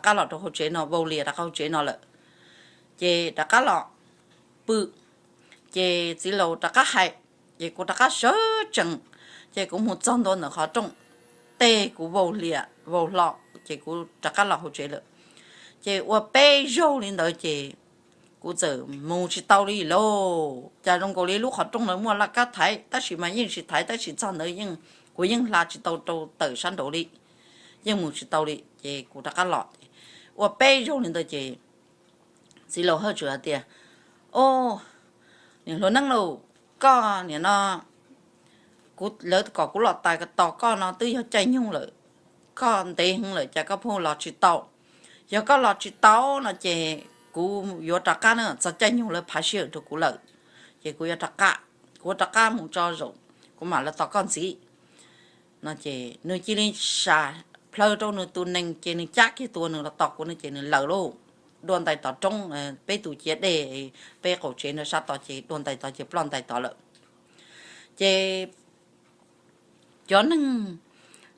rov qab los rau hauv tsev no, vau lias rov qab hauv tsev no lawm. Ces rov qab los pw, ces txiv laus rov qab hais, ces kuv rov qab sawv tsees, ces kuv mus txog ntua ntawm qhov rooj, tej kuv vau lias vau hlo, ces kuv rov qab los hauv tsev lawm. Ces ua peb zaug li ntawd ces kuv txawm mus tsis tau li lauj. Cas zoo nkaus li lub qhov rooj ntawd muaj laj kab thaiv, tab sis mas yeej tsis thaiv, tab sis txog ntawd yeej, kuv yeej hla tsis tau rau tawm sab nraud li, yeej mus tsis tau li, ces kuv rov qab los. Ua peb zaug li ntawd ces txiv laus haj tseem hais tias, o, niam hluas neeb lauj, koj nim no, kuv, lawv kom kuv los tos koj no twb yog caij nyoog lawm, koj ntev heev lawm cas koj pheej los tsis tau? Yog koj los tsis tau no ces kuv yuav rov qab na, txog caij nyoog lawv phav sij hawm rau kuv lawm, ces kuv yuav rov qab, kuv rov qab mus tso zaum, kuv mam los tos koj ntxiv. No ces nws cia li sam plhaw rau nws tus nees ces nws cab kiag tus nws los tos kuv no ces nws lawm lauj. Dua ntais tod roob, peb tus ciav dej, peb qaum tsev no sab tod ces dua ntais tod ces ploj ntais tod lawm. Ces cov neeg,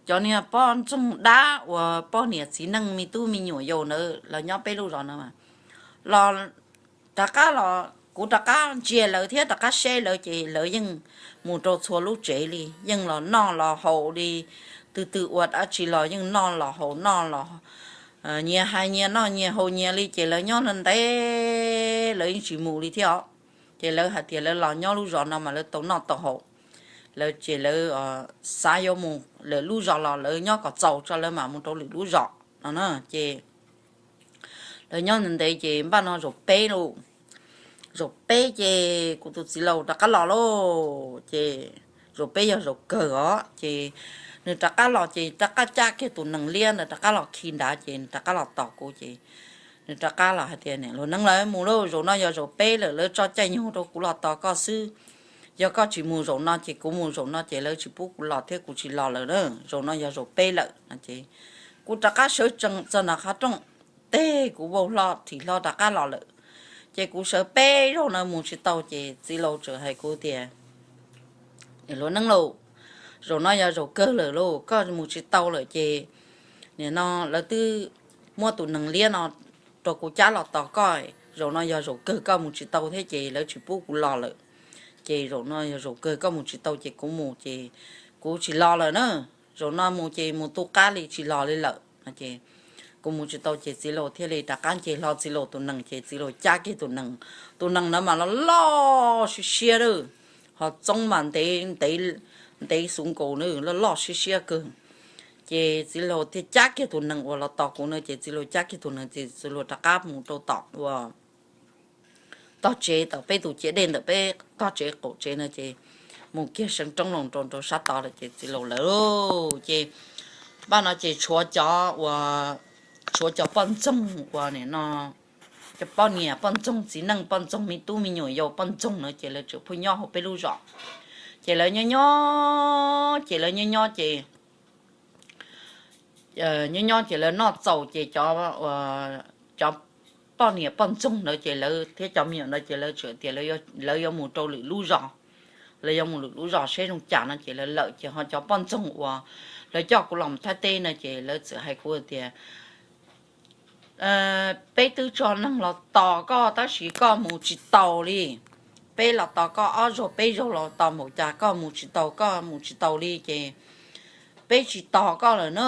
cov niag poj ntxoog dab uas poj niam txiv neej me tub me nyuam yaus ntawd los nyob peb lub zos no los rov qab los, kuv rov qab ntsia lawv thiab rov qab saib lawv ces lawv yeej mus rau txhua lub tsev li, yeej los noj los haus li, twg twg ua dab tsi los yeej noj los haus, noj los nyias hais nyias noj nyias haus nyias li ces lawv nyob ntev, lawv yeej tsis mus li thiab os. Ces lawv hais tias lawv los nyob lub zos no mas lawv tau noj tau haus, lawv ces lawv xav yuav mus lawm lub zos los lawv nyob kom txaus tso lawv mam mus rau lwm lub zos no na. Ces lawv nyob ntev ntev ces npaj no zaum peb lauj, zaum peb ces kuv tus txiv laus rov qab los lauj. Ces zaum peb yog zaum kawg os, ces nws rov qab los ces rov qab cab kiag tus nees liab ntawd rov qab los khi nrad ces nws rov qab los tos kuv ces nws rov qab los hais tias, niam hluas neeb, lawv mus lauj, zaum no yog zaum peb lawm, lawv tso caij nyoog rau kuv los tos koj xwb. Yog koj tsis mus zaum no ces kuv mus zaum no ces lawv tsis pub kuv los thiab kuv tsis los lawm na, zaum no yog zaum peb lawm no ces kuv rov qab sawv tsees txog nram qhov rooj, tej kuv vau hlo thim hlo rov qab los lawm. Ces kuv sawv peb zaug no mus tsis tau ces txiv laus txawm hais kuv tias, niam hluas neeb lauj, zaum no yog zaum kawg lawm lauj, koj mus tsis tau lawm ces nim no lawv twb muab tus nees liab no rau kuv cab los tos koj, zaum no yog zaum kawg koj mus tsis tau thiab ces lawv tsis pub kuv los lawm. Ces zaum no yog zaum kawg koj mus tsis tau ces kuv mus ces kuv tsis los lawm na. Zaum no mus ces mus tu qab li tsis los li lawm no ces kuv mus tsis tau ces txiv laus thiaj li rov qab nce hlo txiv laus tus nees ces txiv laus cab kiag tus nees. Tus nees ntawd mas loj loj siab siab lawm, ho txoob mas ntev ntev, ntev xu nkaus na, loj loj siab siab kawg. Ces txiv laus thiaj cab kiag tus nees uas los tos kuv na, ces txiv laus cab kiag tus nees ces txiv laus rov qab mus rau tom uas tog tsev, tom peb tus ciav dej ntawm peb tog tsev qaum tsev no ces mus kiag seev roob los rau rau sab tod lawm ces txiv laus lawm. Ces npaj no ces tshuav cov uas, tshuav cov poj ntxoog uas nim no, cov poj niam poj ntxoog txiv neej poj ntxoog me tub me nyuam yaus poj ntxoog na ces lawv tseem pheej nyob hauv peb lub zos. Ces lawv nyob nyob ces lawv nyob nyob ces nyob nyob ces lawv noj txaus ces cov, cov poj niam poj ntxoog ntawd ces lawv thiab cov me nyuam ntawd ces lawv tseem tias lawv yuav mus rau lwm lub zos, lawv yuav mus lwm lub zos seb zoo cas no ces lawv lawm ces ho cov poj ntxoog uas lawv coj kuv los thab teb no ces lawv txawm hais kuv tias, peb twb tso neeg los tos koj tab sis koj mus tsis taus li. Peb los tos koj ob zaug peb zaug los tos npaum cas koj mus tsis taus, koj mus tsis taus li ces peb tsis tos koj lawm na.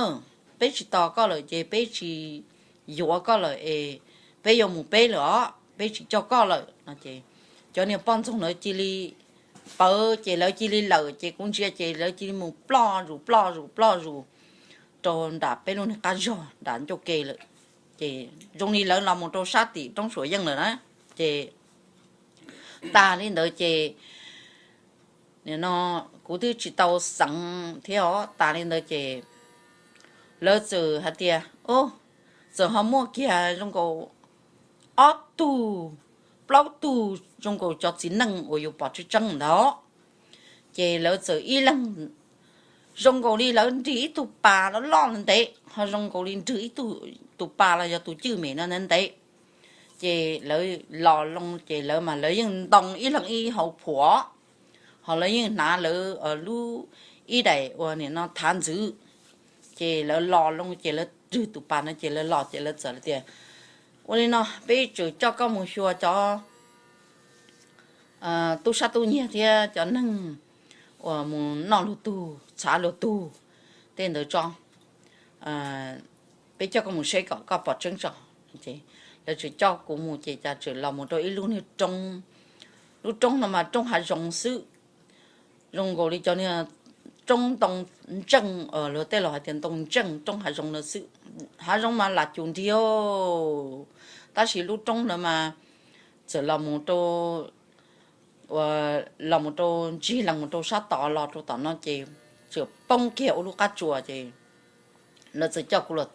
Peb tsis tos koj lawm ces peb tsis yuav koj lawm es peb yuav mus peb lawm os, peb tsis coj koj lawm no ces cov niag poj ntxoog ntawd cia li pawv ces lawv cia li lawm ces kuv ntsia ces lawv cia li mus ploj zus ploj zus ploj zus rau nram peb lub niag qab zog nram ncauj ke lawm. Ces zoo li lawv los mus rau sab tim roob Suav Yeej lawm na. Ces tas li ntawd ces nim no kuv twb tsis tau xeev thiab os. Tas li ntawd ces lawv txawm hais tias, txawm ho muaj kiag zoo nkaus ob tug, plaub tug zoo nkaus cov txiv neej uas yus pom tseeb tseeb ntawd. Ces lawv txawm ib leeg zoo nkaus li lawv nrig ib tug pas loj loj ntev, ho zoo nkaus li nrig ib tug, tus pas los yog tus cwj mem no ntev ntev. Ces lawv los loo ces lawv mas lawv yeej ntoo ib leeg ib hauv phuam, ho lawv yeej hnav lawv lub ib daim uas nim no thav ntxwv. Ces lawv los loo ces lawv rwg tus pas no ces lawv los ces lawv txawm tias, ua li no peb tsum coj koj mus xyuas cov tub sab tub nyiag thiab cov neeg uas mus noj luag tug txhav luag tug tej ntawd tso, peb coj koj mus seb kom koj pom tseeb tso. Lawv txawm coj kuv mus ces cas txawm los mus rau ib lub niag roob, lub roob no mas roob hav zoov xwb, zoo nkaus li cov niag roob ntoo ntseej, luag tej los hais tias ntoo ntseej roob hav zoov ntawd xwb. Hav zoov mas lam cum nrig, tab sis lub roob ntawd mas txawm los mus rau, los mus rau ntsig lees mus rau sab tod los rau tom no ces txawm poob kiag ua lub qab tsuas ces lawv txawm coj kuv los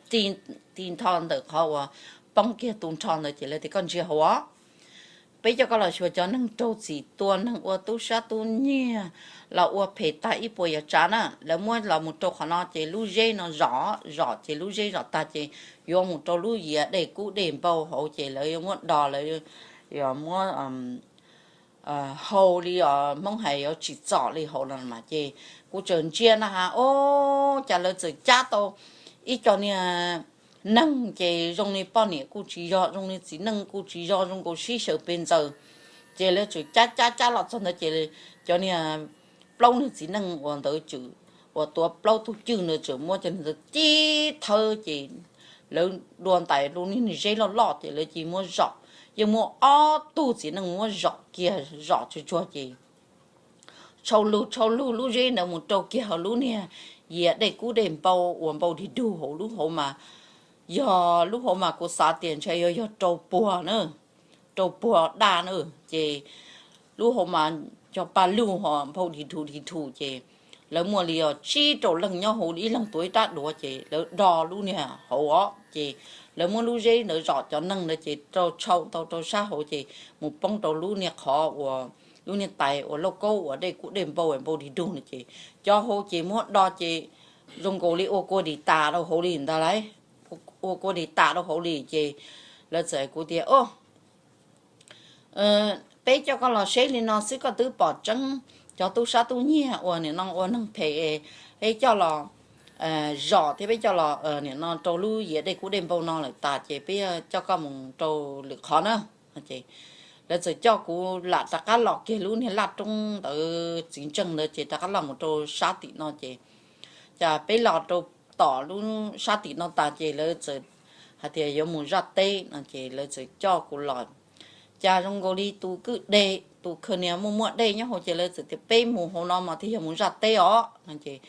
ti nrho ntawm qhov uas poob kiag tu nrho ntawd ces lawv tias koj ntsia hauv os, peb coj koj los xyuas cov neeg raug txim tua, neeg ua tub sab tub nyiag los ua phem tag ib puas yam tsav na, lawv muab los mus rau qhov no ces lub zeb no zom zom ces lub zeb zom tag ces yuav mus rau lub yias dej kub dej npau hauv ces lawv yuav muab do, lawv yuav muab hau li os, Hmoob hais yuav tsim txom li hauv no mas ces kuv txawm ntsia na has, o, cas lawv txawm cab tau ib co niag neeg ces zoo li poj niam kuj tsis yog, zoo li txiv neej kuj tsis yog, zoo nkaus sib xyaw pes ntxaws. Ces lawv txawm cab cab cab los txog ntawd ces cov niag plaub niag txiv neej uas ntawd txawm, uas tuav plaub tug cwj ntawd txawm muab cov niag ntawd tib thawb ces lawv dua ntais rau niag zeb loj loj ces lawv cia muab zom, yeej muab ob tug txiv neej muab zom kiag zom tsuag tsuag ces tshau lug tshau lug lub zeb ntawd mus rau kiag hauv lub niag yias dej kub dej npau uas npau dig dug hauv lub hauv mas, yog lub hauv mas kuv xav tias ntshai yuav yog rau puag na, rau puag daj na ces lub hauv mas cov pa lug ho npau dig dhum dig dhum ces lawv muaj li os tsib rau leej nyob hauv, ib leeg tuav ib rab duav ces lawv do lub niag hauv os ces lawv muab lub zeb ntawd zom cov neeg ntawd ces rau tshau tau rau sab hauv ces mus poob rau lub niag qhov uas lub niag tais uas lauj kaub uas dej kub dej npau npau dig dug no ces cov hauv ces muab do ces zoo nkaus li ua kua dim tas rau hauv li ntag lauj, ua kua dim tas rau hauv li ces lawv txawm hais kuv tias, o, peb coj koj los seb li no xwb koj twb pom tseeb cov tub sab tub nyiag uas nim no ua neeg phem, peb coj los zom thiab peb coj los nim no rau lub yias dej kub dej npau no lawm tas ces peb coj koj mus rau lwm qhov na. Lawv txawm coj kuv lam rov qab los kiag lub niag laj roob ntawd txiv ntseej ntawd ces rov qab los mus rau sab tim no ces cas peb los rau tom lub sab tim no tas ces lawv txawm hais tias yuav mus zaj teb no ces lawv txawm coj kuv los. Cas zoo nkaus li tus kwj deg, tus khaws niag muaj muaj dej nyob hauv ces lawv txawm tias peb mus hauv no mas thiaj yog mus zaj teb os no ces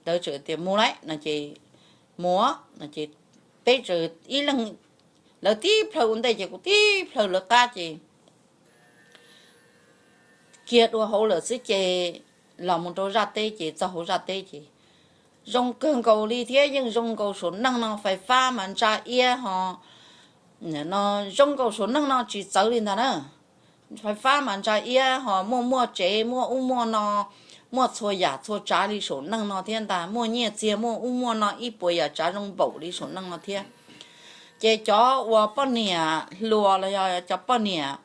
lawv txawm tias mus lauj no ces mus no ces peb txawm ib leeg, lawv tib plhaw ua ntej ces kuv tib plhaw lawv qab ces kiag dua hauv lawm xwb ces los mus rau zaj teb ces txog hauv zaj teb ces zoo kawg nkaus li thiab yeej zoo nkaus saum neej no, fais fab mas ntsa iab ho, no zoo nkaus saum neej no tsis txawv li ntag na. Fais fab mas ntsa iab ho muaj muaj tsev muaj ub muaj no, muaj txhua yam txhua tsav li saum neej no thiab ntag, muaj nyiaj txiag muaj ub muaj no ib puas yam tsav zoo npaum li saum neej no thiab. Ces cov uas poj niam hluas los yog cov poj niam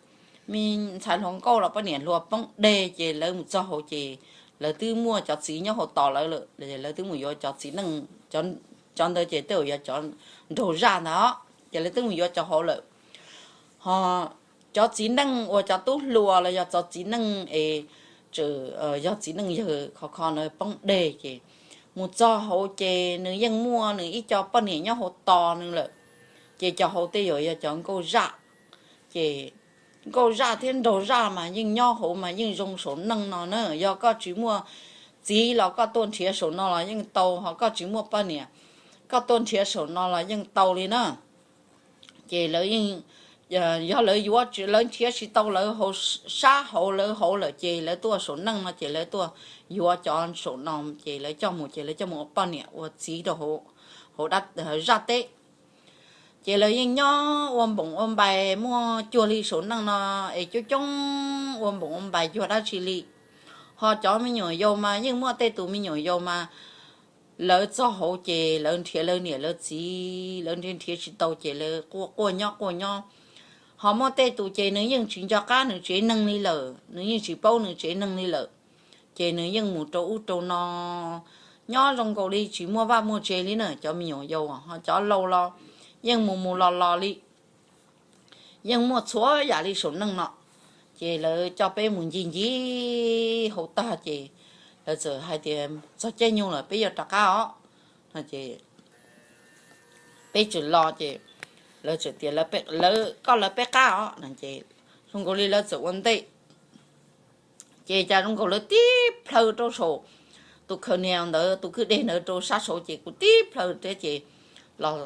me ntxhais hluas nkauj los poj niam hluas poob deg ces lawv mus txog hauv ces lawv twb muaj cov txiv nyob hauv tos lawv lawm, lawv twb mus yuav cov txiv neej, cov ntawd ces tej zaum yog cov nraug zaj ntag ces lawv twb mus yuav cov hauv lawm. Ho cov txiv neej uas cov tub hluas los yog cov txiv neej es tseem yog txiv neej yawg khov kho na poob deg ces mus txog hauv ces nws yeej muaj nws ib co poj niam nyob hauv tos nws lawm. Ces cov hauv tej zaum yog cov nkauj zaj, ces nkauj zaj thiab nraug zaj mas yeej nyob hauv mas yeej zoo saum neej no na, yog koj tsis muaj txiv los koj tuaj nrhiav saum no los yeej tau, ho koj tsis muaj poj niam koj tuaj nrhiav saum no los yeej tau li na. Ces lawv yeej, yog lawv yuav, lawv nrhiav tsis tau lawv hauv sab hauv lawv hauv lawm ces lawv tuaj saum neej no ces lawv tuaj yuav cov saum no ces lawv coj mus ces lawv coj mus ua poj niam ua txiv rau hauv zaj teb. Ces lawv yeej nyob ua npoom ua npais muaj cuag li saum neej no es coob coob ua npoom ua npais cuag dab tsi li. Ho cov me nyuam yaus mas yeej muaj tej tus me nyuam yaus mas lawv txog hauv ces lawv nrhiav lawv niam lawv txiv lawv nrhiav nrhiav tsis tau ces lawv quaj quaj nyob quaj nyob. Ho muaj tej tus ces nws yeej tsis nco qab nws tsev neeg li lawm, nws yeej tsis paub nws tsev neeg li lawm. Ces nws yeej mus rau ub rau no, nyob zoo nkaus li tsis muaj vaj muaj tse li na. Cov me nyuam yaus ho cov laus los yeej mus mus los los li, yeej muaj txhua yam li saum neej no. Ces lawv coj peb mus ncig ncig hauv tag ces lawv txawm hais tias txog caij nyoog lawm peb yuav rov qab os. Peb tseem los ces lawv txawm tias, koj lawv peb qab os. Zoo nkaus li lawv txawm ua ntej, ces cas zoo nkaus lawv tib plhaw rau saum, tus khaws nias ntawd tus kwj deg ntawd rau sab saud ces kuv tib plhaw thiab ces los